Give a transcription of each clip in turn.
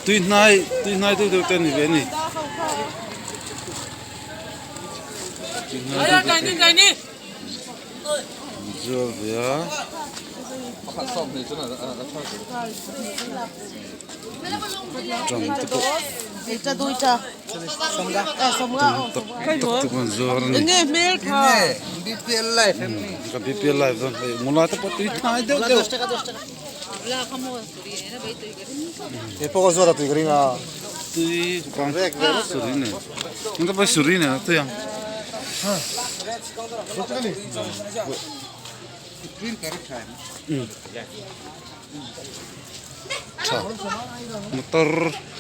tui hnai tui hnai deuh deuh te a ni ve a ni. Tui hnai deuh deuh te an zuar ve a. Ṭang te pawh tam tak tak te pawh an zuar a ni. Ka BPL live dawn hei mula te pawh tui hnai deuh deuh. Tui kang suri nei engte pawh hi suri nei a tui ang. Tha motor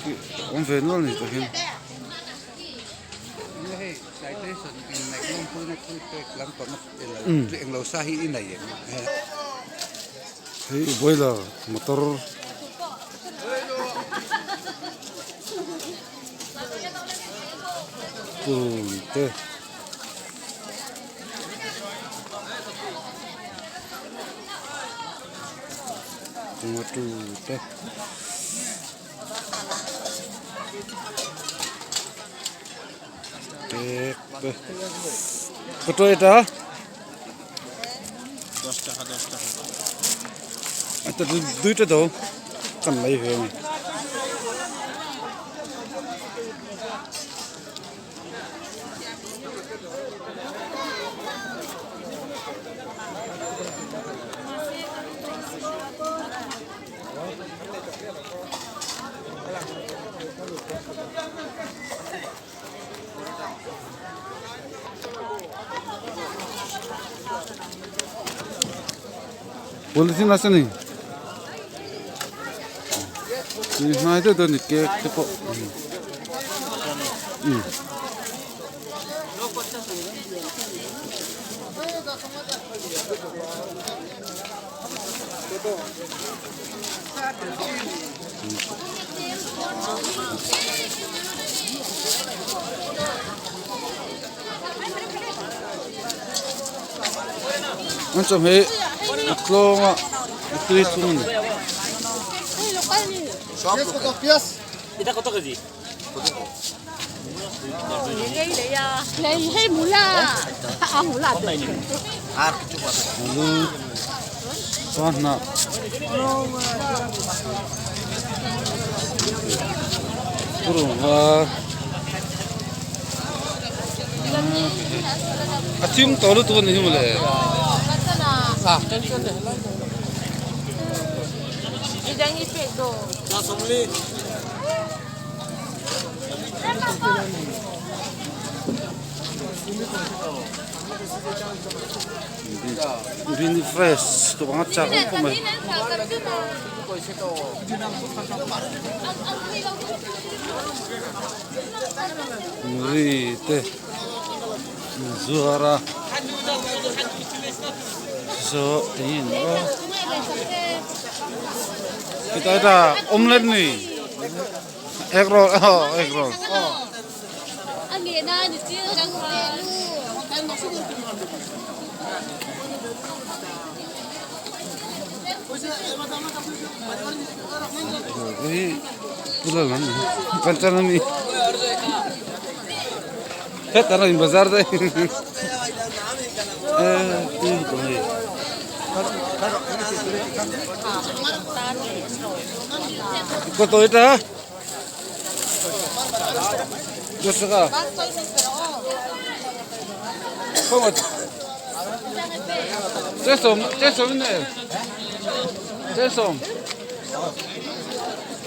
hi a awm ve nual a ni tah hian. Hei boiler motor purun te. Tomato te cake te কত এটা আচ্ছা দুইটা দাও kan lei ve ani. Polythene আছে নি নাই তো তো cake te pawh An chawhmeh a tlawng a a tui thung a ni. Alu sangha purun var a thim tawh lutuk a ni hi mawle. Green fresh te panga chak ang khawp mai. Muri te zuar a saw eng nge ni aw hetah hetah omelette ni egg roll aw egg roll. Hei pula lam kanchan ami hetah in bazar daih কত এটা 10 টাকা কম চেসম চেসম নে চেসম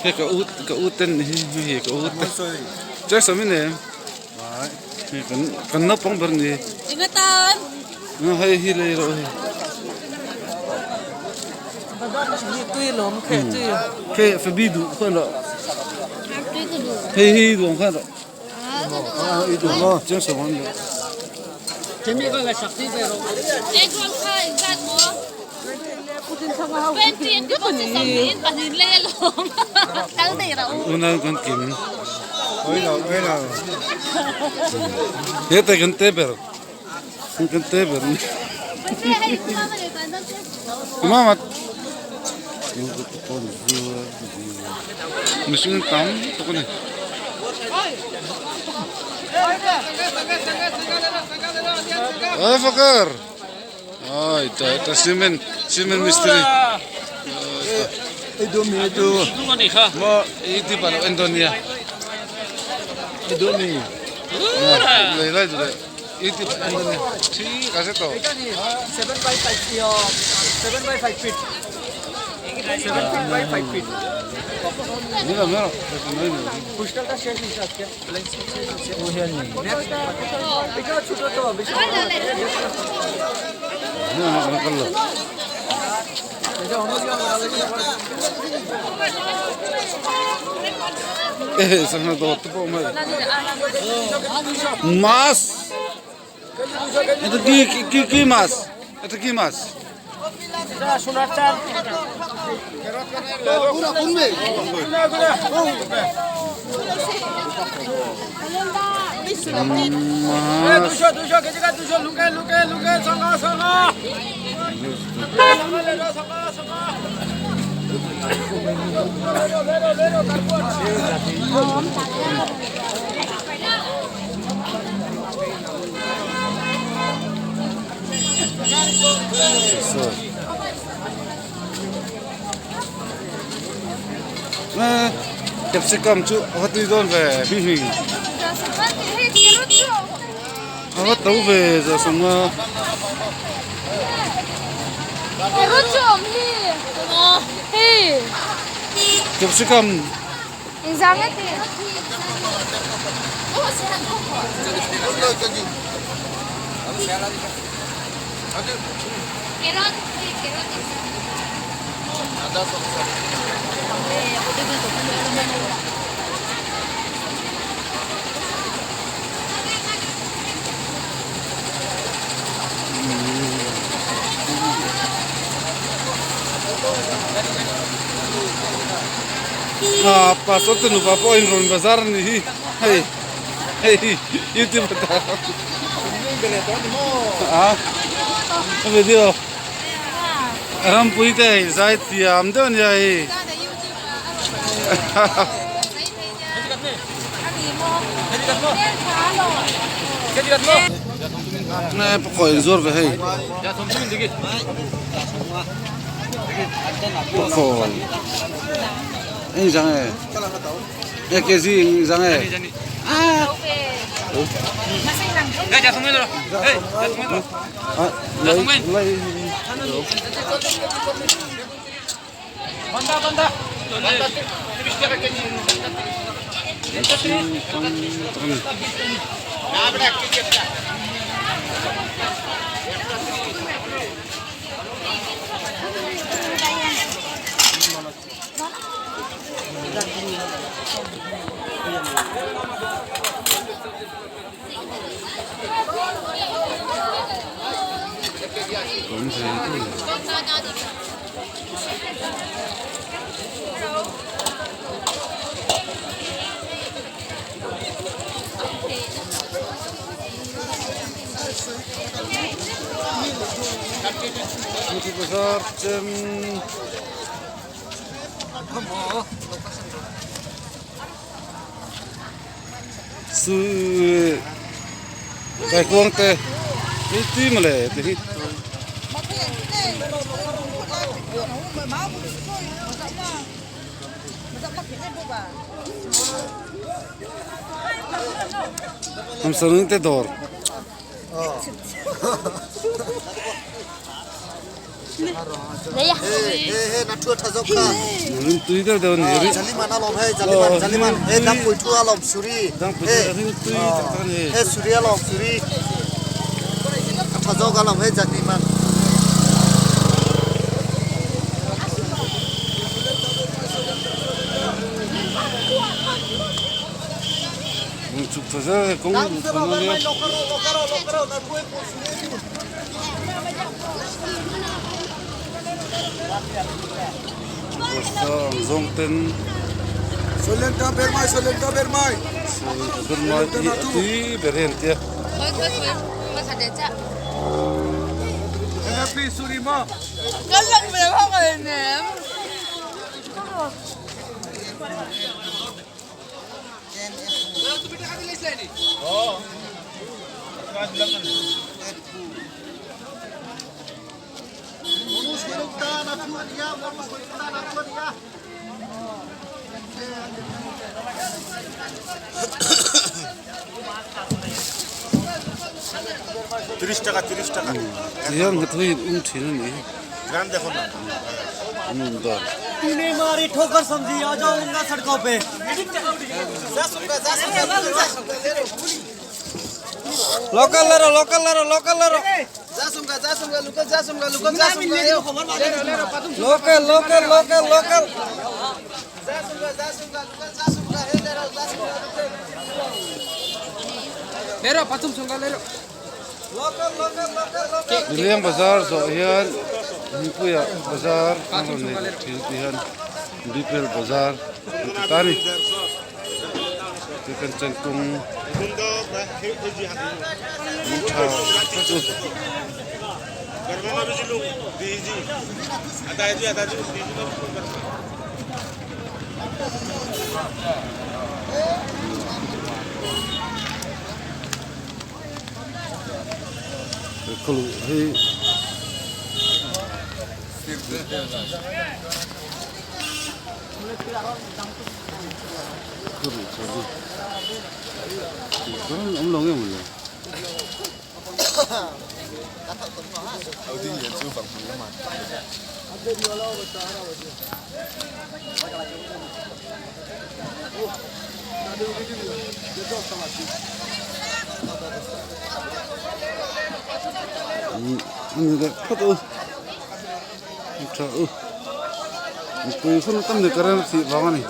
he ka ut ka ut ten hi hi ka ut chesom in em hei kan kan naupang ber ni hei hi lei rawh hei hei fabi duh khan rawh hei hi duh ang khan rawh chesom an rawh Unau kan kim heta kan te ber kan te ber mama. Yogurt te pawh an zuar mihring tam tak a ni. Ai fakar ai ta ta cement cement mistri mo i ti pa lo en dawn nia lei lai duh leh i ti pa en dawn nia thik a se tawh. Sangha dawr te pawh a awm a mass কি কি মাছ এটা কি মাছ Capsicum chu a va tui dawn ve hming hming a va to ve zawh sawm a. Capsicum. Ah pastor te nupa pawh a inrawn bazar a ni hi hei hei youtube a ta a a video rampui te hei zai thiam deuh a nia hei pakhaw inzuar ve hei pakhaw eng zang e e kg eng zang e Bazar chem Su kaikuang te hi tui mawle ti hi. Hamsarung te dawr. Tui deuh deuh a ni Zawng ten tui ber hi an tia. Tihian hnathawh hi an um thin a ni. An awm dan. Nileng bazar zawh hian Hmingpuia bazar an rawn nei bawk thin tih hian Bipel bazar an ti ta a ni. Ti kan changkung hmun tha tak chu. Khawluh hi khawluh chu a ni awm lo nge mawle. Ani leh phawt u tha u mipui hun tam ni ka rem tih vang a ni.